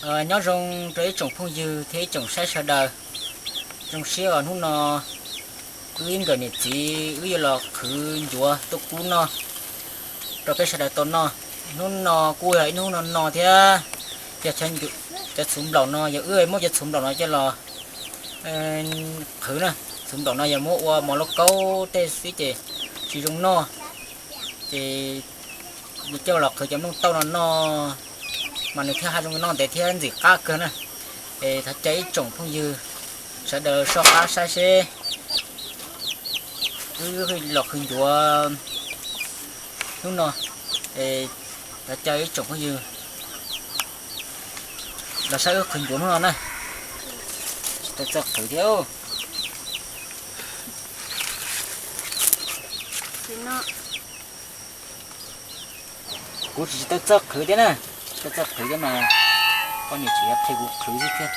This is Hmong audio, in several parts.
Nyob zoo rau ib tsoom phooj ywg thiab ib tsoom saib sawv daws. Zoo siab uas hnub no wb ib nkawm niam txiv wb yuav los qhwv ncuav tuaj kub noj rau peb sawv daws tau noj. Hnub no kuj yog ib hnub no no thiab, yog cov txhuv nplaum no, yog wb muab cov txhuv nplaum no coj los qhwv na. Txhuv nplaum no yog muab ua mov lauj kaub tej xwb ces tsis zoo noj, ces yuav coj los qhwv cov nplooj tauj no noj, mas nws thiaj haj zoo noj ntev thiab ntxim qab kawg na. Es thov caw ib tsoom phooj ywg sawv daws soj qab saib seb wb los qhwv ncuav hnub no, es thov caw ib tsoom phooj ywg los saib wb qhwv ncuav hnub no na. Tsis tau txawj qhwv thiab. Kuv tsis tau txawj qhwv thiab na, tsis tau txawj qhwv thiab mas poj niam tseem yuav qhia kuv qhwv xwb thiab.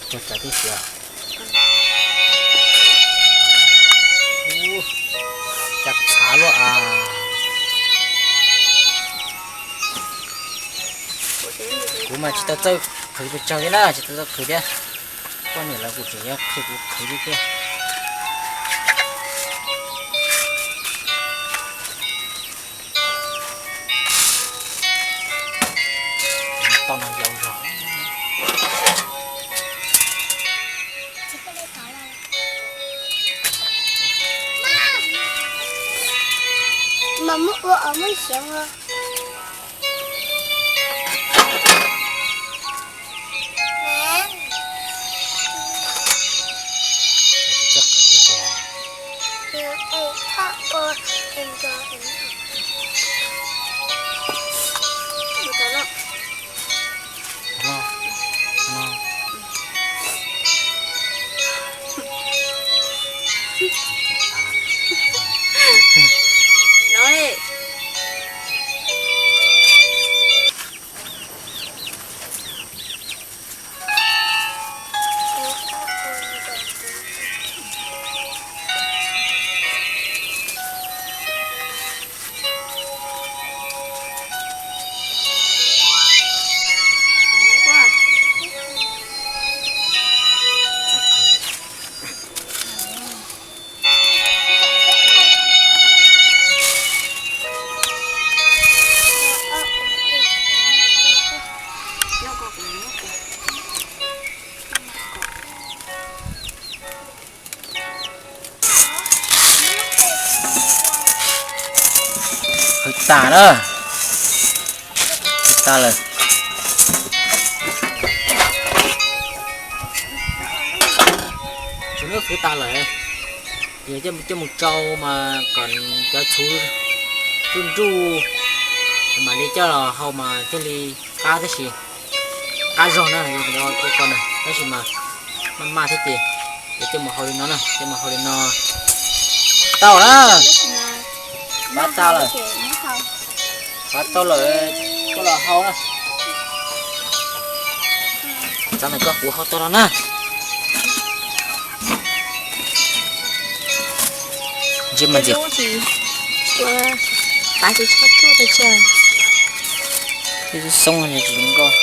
Cog tsawv tib si. Cov tshav luaj as. Kuv mas tsis tau txawj qhwv pes tsawg thiab na, tsis tau txawj qhwv thiab. Poj niam lawv kuj tseem yuav qhia kuv qhwv thiab tiag. Tau no yau zog. Mas muab ua os muab xyov. Qhwv tas na. Qhwv tas lawm. Tshuav hnub qhwv tas lawm, ces coj mus tsau mas kom cov txhuv nruj nruj, mam li coj los hau mas thiaj li qab tab sis qab zog na, ua ko na tab sis mas maj maj thiab ces, ces coj mus hau li no na, coj mus hau li no. Tau na, pab tau lawm, pab tau lawm, koj los hau na. Txav ntawm koj kuv hau tau los na. Ntsia mas ntxiv. Xoob tsis zoo nkauj.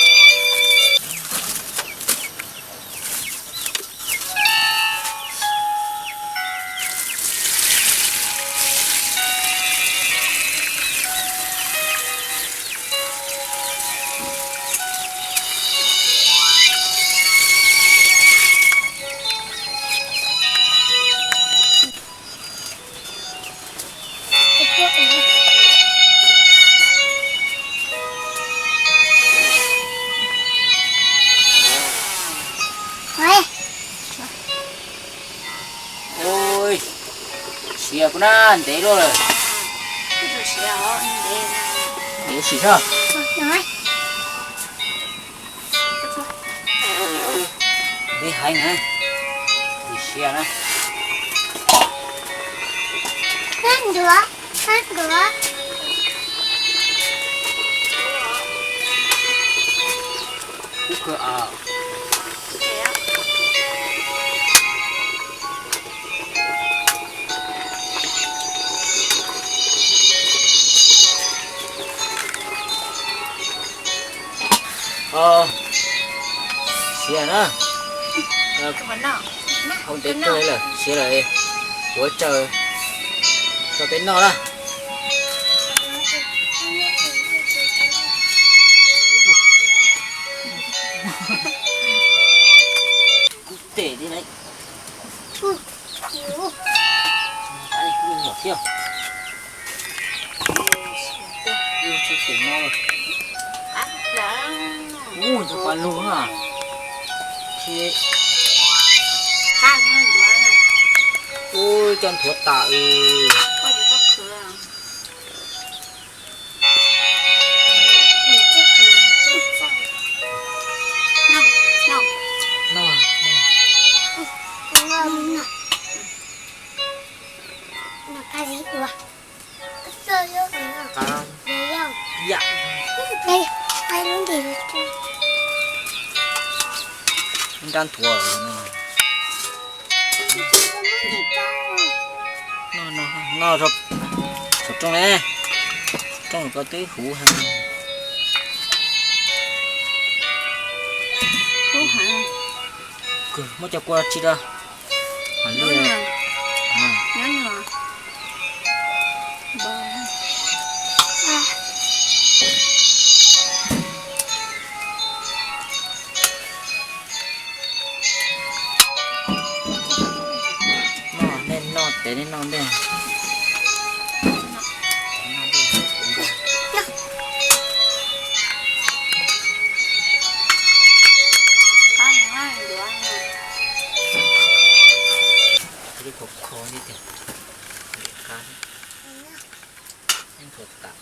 Ua, siav kuv na, ntev luaj lawm. Ntev sim soj. Ntev heev na, sim siav na. Hab ntuav, hab ntuav. Kawg a. Siav na. Hau ntev kawg lawm, siav lawm, kuv tsaws tso peb noj na. Kuv tes li na. Kuv nyuam thiab. Ub, cov pas lug na. Ub, cov nthuav tas. Nrab nthuav. Noj, noj, noj, saum rooj ne, rooj ko twb huv heev. Kawg, muab cov kua tso rau. Noj, nej noj tes nej noj ntej. Qab, nthuav tas.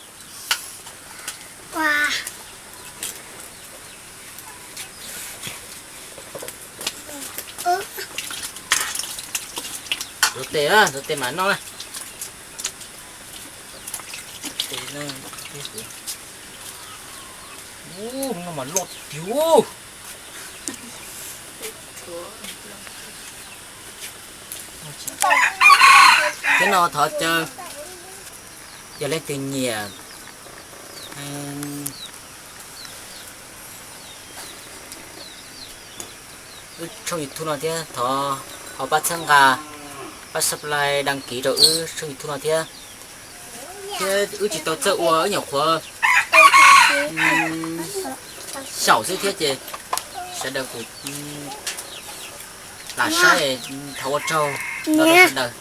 Nthuav tes, nthuav tes mam noj na. Tes no, ub, no mas loj tiag. Thiab no thov caw yog leej twg nyiam wb tshooj YouTube no thiab thov ho pab txhawb nqa, pab subscribe, đăng ký rau wb tshooj YouTube no thiab. Thiab wb tsis tau txawj ua, wb nyuam qhuav xyaum xwb thiab ces sawv daws kuj lam saib, thov ua tsaug rau sawv daws.